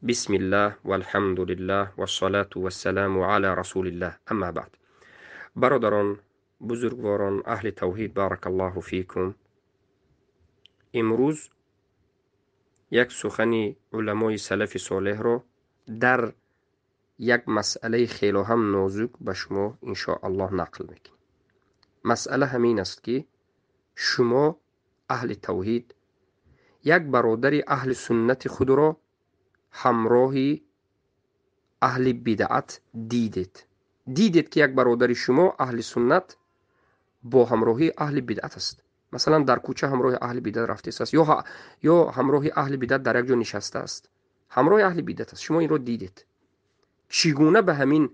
Бисмиллаҳ валҳамдулиллаҳ вассалату вассаламу ала расулиллаҳ, амма баъд. Бародарон, бузургворон, аҳли тавҳид, баракаллоҳу фикум. Имрӯз як сухани уламои салафи солеҳро дар як масъалаи хело ҳам нозук ба шумо иншоаллоҳ нақл мекунем. Масъала ҳамин аст, ки шумо аҳли тавҳид як бародари аҳли суннати худро ҳамроҳи аҳли бидъат дидед. Дидед, ки як бародари шумо аҳли суннат бо ҳамроҳии аҳли бидъат аст. Масалан, дар кӯча ҳамроҳи аҳли бидъат рафтааст ё ҳамроҳи аҳли бидъат дар як ҷо нишастааст. Ҳамроҳи аҳли бидъат аст. Шумо инро дидед. Чӣ гуна ба ҳамин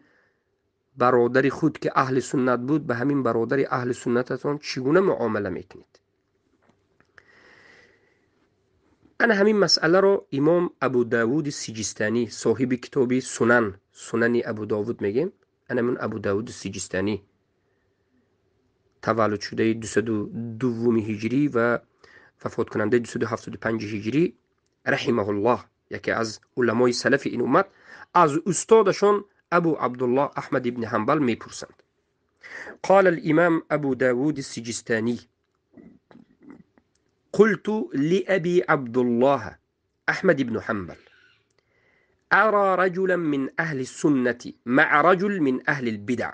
бародари худ, ки аҳли суннат буд, ба ҳамин бародари аҳли суннататон чӣ гуна муомила мекунед? Ана ҳамин масъаларо имом Абу Давуди Сиҷистанӣ, соҳиби китоби Сунан, Сунани Абу Давуд мегем, ана ҳамин Абу Давуди Сиҷистанӣ таваллуд шудаи 202 ҳиҷрӣ ва вафоткунандаи 275 ҳиҷрӣ, раҳимаҳуллоҳ, яке аз уламои салафи ин уммат, аз устодашон Абу Абдуллоҳ Аҳмад ибни Ҳанбал мепурсанд. قال الإمام أبو داود السجستاني: قلت لأبي عبد الله أحمد بن حنبل: أرى رجلا من أهل السنة مع رجل من أهل البدع،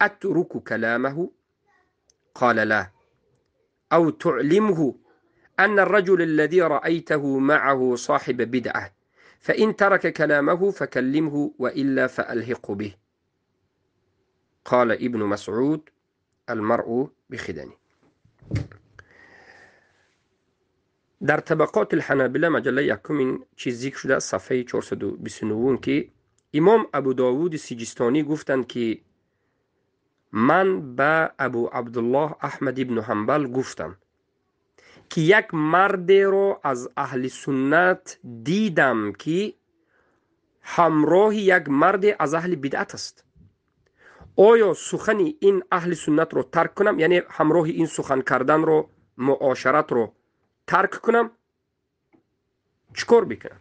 أترك كلامه؟ قال: لا. أو تعلمه أن الرجل الذي رأيته معه صاحب بدعة، فإن ترك كلامه فكلمه، وإلا فألحق به. قال ابن مسعود: المرء بخدنه. در طبقات الحنابلة مجله یکم این چیز ذکر شده، صفحه 429، که امام ابو داود سجستانی گفتند که من به ابو عبدالله احمد ابن حنبل گفتم که یک مرد را از اهل سنت دیدم که همراه یک مرد از اهل بدعت است. آیا سخن این اهل سنت رو ترک کنم؟ یعنی همراه این سخن کردن رو، معاشرت رو ترک کنم؟ چیکار بکنم؟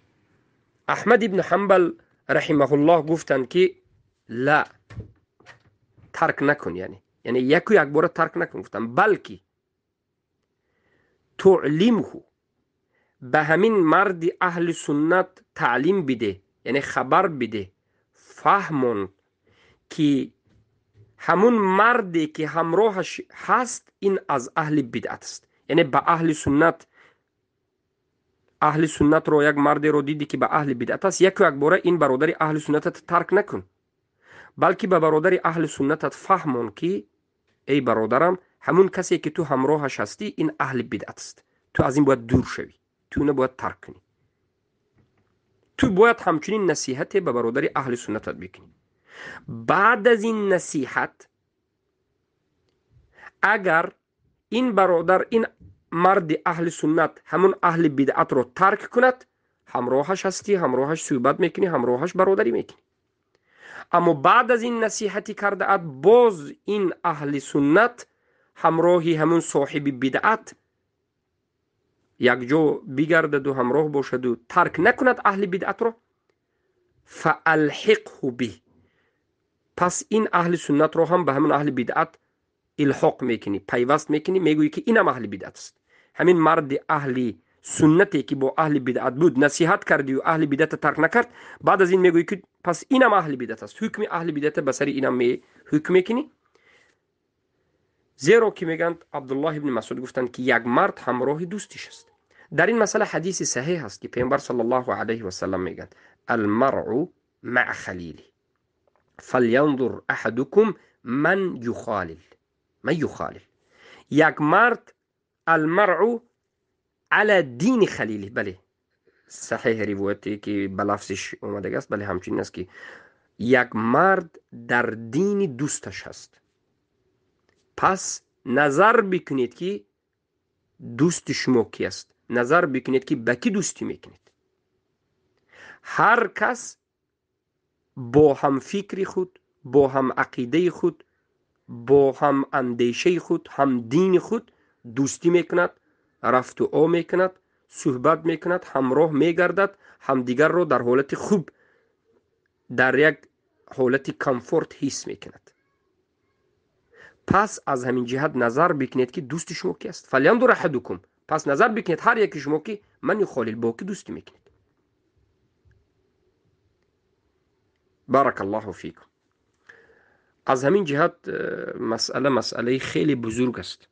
احمد ابن حنبل رحمه الله گفتند که لا، ترک نکن، یعنی یکو یک باره ترک نکن گفتم، بلکه تعلیمه، به همین مرد اهل سنت تعلیم بده، یعنی خبر بده، فهمون که همون مردی که همراهش هست این از اهل بدعت است. یعنی به اهل سنت، اهل سنت رو یک مرد رو دیدی که به اهل بدعت است، یکو یک باره این برادر اهل سنتت ترک نکن، بلکه به برادر اهل سنتت فهمون که ای برادرم، همون کسی که تو همراهش هستی این اهل بدعت است، تو از این باید دور شوی، تو اینو باید ترک کنی، تو باید همچنین نصیحت به برادر اهل سنتت بکنی. بعد از این نصیحت اگر این برادر، این مرد اهل سنت همون اهل بدعت رو ترک کند، همراهش هستی، همراهش صحبت میکنی، همراهش برادری میکنی. اما بعد از این نصیحتی کرده ات، باز این اهل سنت همراهی همون صاحب بدعت یک جا بگردد و همراه باشد و ترک نکند اهل بدعت رو، فالحقه به، پس این اهل سنت رو هم به همون اهل بدعت الحاق میکنی، پیوست میکنی، میگویی که اینم اهل بدعت است. همین مرد اهل سنتی که با اهل بدعت بود نصیحت کردی و اهل بدعت ترک نکرد، بعد از این میگویی که پس اینم اهل بدعت است، حکم اهل بدعت به سر اینم می حکم میکنی. زیرا که میگند عبدالله ابن مسعود گفتند که یک مرد همراه دوستش است. در این مسئله حدیث صحیح است که پیامبر صلی الله علیه و سلم میگند المرء مع خلیلی فلینظر احدکم من یخالل، من یخالل. یک مرد، المرء علی دین خلیلی، بله صحیح روایتی که به لفظش اومده است، بله همچنین است که یک مرد در دین دوستش هست، پس نظر بکنید که دوست شما کی است، نظر بکنید که به کی دوستی میکنید. هر کس با هم فکر خود، با هم عقیده خود، با هم اندیشه خود، هم دین خود دوستی میکند، رفت و آ میکند، суҳбат мекунад, ҳамроҳ мегардад, ҳамдигарро дар ҳолати хуб, дар як ҳолати комфорт ҳис мекунад. Пас аз ҳамин ҷиҳат назар бикунед, ки дӯсти шумо ки аст. فلیانظر احدکم. Пас назар бикунед ҳар яки шумо, ки من یخالل, бо ки дӯстӣ мекунед. بارک الله فیکم. Аз ҳамин ҷиҳат масъала масъалаи хеле бузург аст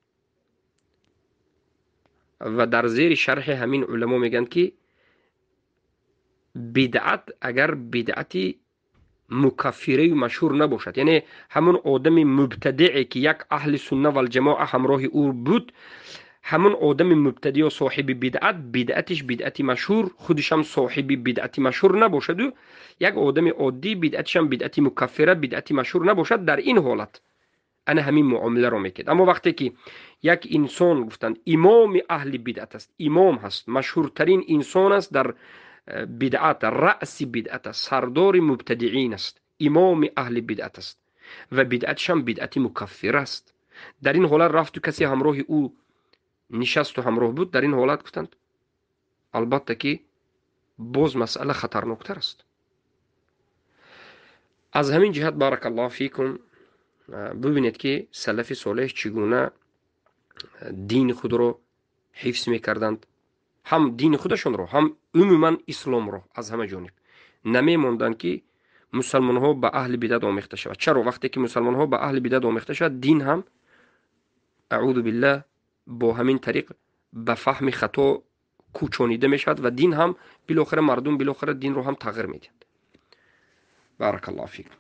ва дар зери шарҳи ҳамин уламо мегӯянд, ки бидъат агар бидъати мукаффираю машҳур набошад, яъне ҳамон одами мубтадие, ки як аҳли сунна валҷамоа ҳамроҳи ӯ буд, ҳамон одами мубтадиё соҳиби бидъат, бидъатиш бидъати машҳур, худишам соҳиби бидъати машҳур набошаду як одами оддӣ, бидъатишам бидъати мукаффира, бидъати машҳур набошад, дар ин ҳолат ана ҳамин муомиларо мекард. Аммо вақте ки як инсон, гуфтанд, имоми аҳли бидъат аст, имом ҳаст, машҳуртарин инсон аст дар бидъат, раъси бидъат аст, сардори мубтадиин аст, имоми аҳли бидъат аст ва бидъатишам бидъати мукаффира аст, дар ин ҳолат рафту касе ҳамроҳи ӯ нишасту ҳамроҳ буд, дар ин ҳолат, гуфтанд, албатта ки боз масъала хатарноктар аст. Аз ҳамин ҷиҳат, بارک الله فیکم, бубинед, ки салафи солеҳ чӣ гуна дини худро ҳифз мекарданд, ҳам дини худашонро, ҳам умуман исломро. Аз ҳама ҷониб намемонданд, ки мусалмонҳо ба аҳли бидат омехта шавад. Чаро? Вақте ки мусалмонҳо ба аҳли бидат омехта шавад, дин ҳам, أعوذ بالله, бо ҳамин тариқ ба фаҳми хато кӯчонида мешавад ва дин ҳам билохира, мардум билохира динро ҳам тағйир медиҳанд. بارک الله فیکم.